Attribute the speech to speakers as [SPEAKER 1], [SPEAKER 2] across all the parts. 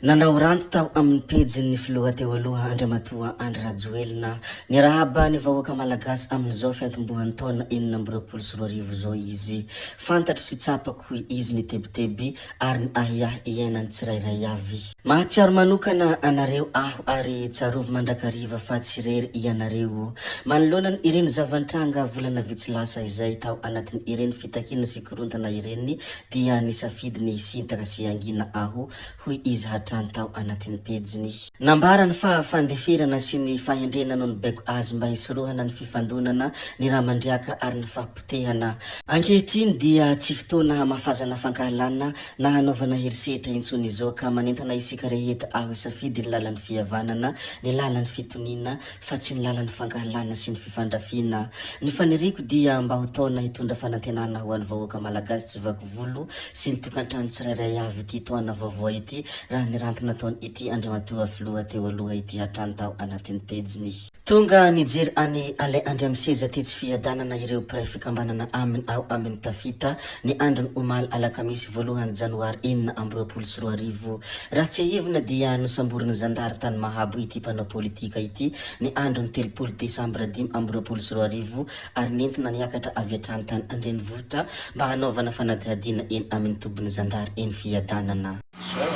[SPEAKER 1] Nanao ranty tao amin'ny pejin'ny filoha teo aloha Andriamatoa Andry Rajoelina. Niarahaba ny vahoaka Malagasy amin'izao fiantombohan'ny taona 2026 izao izy. Fantatro sy tsapako hoy izy ny tebiteby ary ny ahiahy iainan'ny tsirairay avy. Mahatsiaro manokana anareo aho ary tsarovy mandrakariva fa tsy irery ianareo. Manoloana ny ireny zava-nitranga volana vitsy lasa izay tao anatin'ireny fitakiana sy korontana ireny dia nisafidy ny hisintaka sy hangina aho hoy izy hatrany tao anatin'ny pejiny. Nambarany fa fandeferana sy ny fahendrena no nibaiko azy mba hisorohana ny fifandonana, ny rà mandriaka ary ny fahapotehana. Ankehitriny dia tsy fotoana hamafazana fankahalana na hanaovana herisetra intsony izao ka manentana isika rehetra aho hisafidy ny lalan'ny fihavanana, ny lalan'ny fitoniana fa tsy ny lalan'ny fankahalana sy ny fifandrafiana. Ny faniriako dia mba ho taona hitondra fanantenana ho an'ny vahoaka Malagasy tsy vaky volo sy ny tokantrano tsirairay avy ity taona vaovao ity raha ny ranty nataony ity Andriamatoa Filoha teo aloha ity hatrany tao anatin'ny pejiny. Tonga nijery an'i Alain Andriamiseza tetsy Fiadanana ireo mpiray fikambanana aminy ao amin'ny Tafita ny andron'ny omaly alakamisy voalohany janoary 2026. Raha tsiahivina dia nosamborin'ny zandary tany Mahabo ity mpanao politika ity ny andron'ny 30 desambra 2025 ary nentina niakatra avy hatrany tany an-drenivohitra mba hanaovana fanadihadiana eny amin'ny tobin'ny zandary eny Fiadanana.
[SPEAKER 2] Izao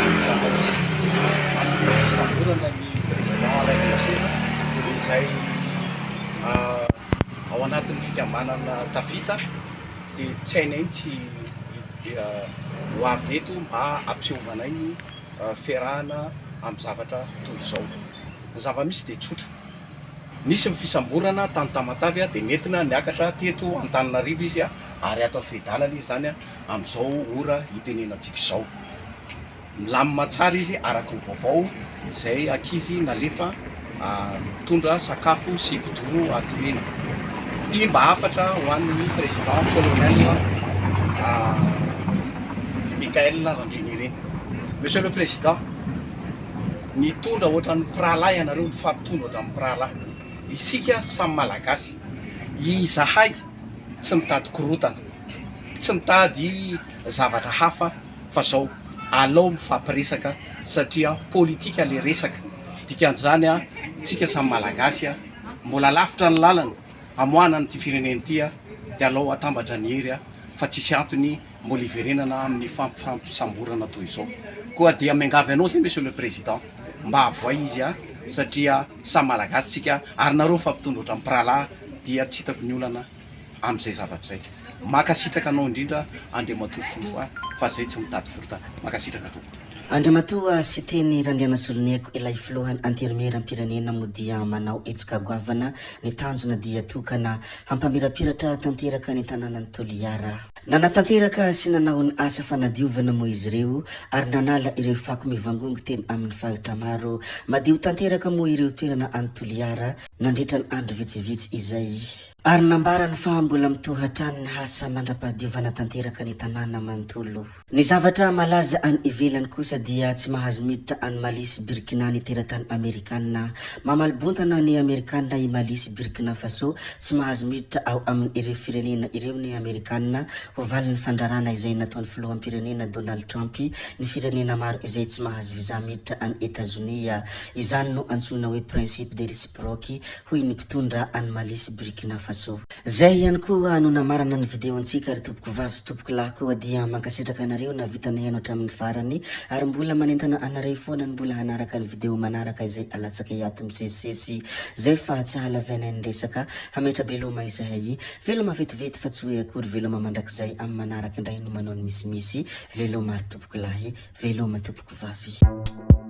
[SPEAKER 2] ny zava-misy amin'ny fisamborana ny Président Alain Roseza izay ao anatin'ny fikambanana Tafita dia tsy hainay ny tsy ho avy eto mba hampisehovanay ny fiarahana amin'ny zavatra toy izao. Ny zava-misy dia tsotra. Nisy ny fisamborana tany Tamatave dia nentina niakatra teto Antananarivo izy ary ato Fiadanana izy izany amin'izao ora itenenantsika izao. Milamina tsara izy araka ny vaovao izay ankizy nalefa mitondra sakafo sy kidoro hatoriana. Ity mba hafatra ho an'ny président colonel Michaël Randrianirina. Monsieur le président, Mitondra ohatran'ny mpirahalahy ianareo, mifampitondra ohatran'ny mpirahalahy. Isika samy Malagasy. Izahay tsy mitady korontana, tsy mitady zavatra hafa fa zao, alao mifampiresaka satria politika le resaka. Dikan'izany tsika samy Malagasy, mbola lavitra ny lalana hamoahana an'ity firenena ity dia alao atambatra ny hery fa tsisy antony mbola hiverenana amin'ny fampisamborana toy izao. Koa dia miangavy anao zay Monsieur le Président mba avoay izy a, satria samy Malagasy tsika ary nareo mifampitondra ohatran'ny mpirahalahy dia tsy hitako ny olana amin'izay zavatra izay. Mankasitraka anao indrindra Andriamatoa Filoha fa zay tsy mitady korontana. Mankasitraka tompoko.
[SPEAKER 1] Andriamatoa Siteny Randrianasoloniaiko ilay filohan'ny Antenimierampirenena moa dia manao hetsika goavana, ny tanjona dia tokana, hampamirapiratra tanteraka ny tanànan'i Toliara. Nanatanteraka sy nanao ny asa fanadiovana moa izy ireo ary nanala ireo fako mivangongo teny amin'ny faritra maro. Madio tanteraka moa ireo toerana any Toliara nandritra ny andro vitsivitsy izay. Ary nambarany fa mbola mitohy hatrany ny asa mandra-pahadiovana tanteraka ny tanàna manontolo. Ny zavatra malaza any ivelany kosa dia tsy mahazo miditra any Mali sy Burkina ny teratany Amerikana. Mamaly bontana ny Amerikana i Mali sy Burkina Faso, tsy mahazo miditra ao amin ireo firenena ireo ny Amerikana ho valin'ny fandrarana izay nataon'ny filoham-pirenena Donald Trump ny firenena maro izay tsy mahazo visa miditra any Etazonia. Izany no antsoina hoe principe de reciproque hoy ny mpitondra any Mali sy Burkina Faso. Zay ihany koa no namarana ny video antsika ry tompoko vavy sy tompoko lahy koa dia mankasitraka anareo nahavita nihaino hatramin'ny farany ary mbola manentana anareo foana ny mbola hanaraka ny video manaraka izay alatsakay ato misesisesy zay fa tsy hahalavainay ny resaka hametra-beloma izahay veloma vetivety fa tsy hoe akory veloma mandrakizay amin'ny manaraka indray no manao ny misimisy veloma ry tompoko lahy veloma tompoko vavy.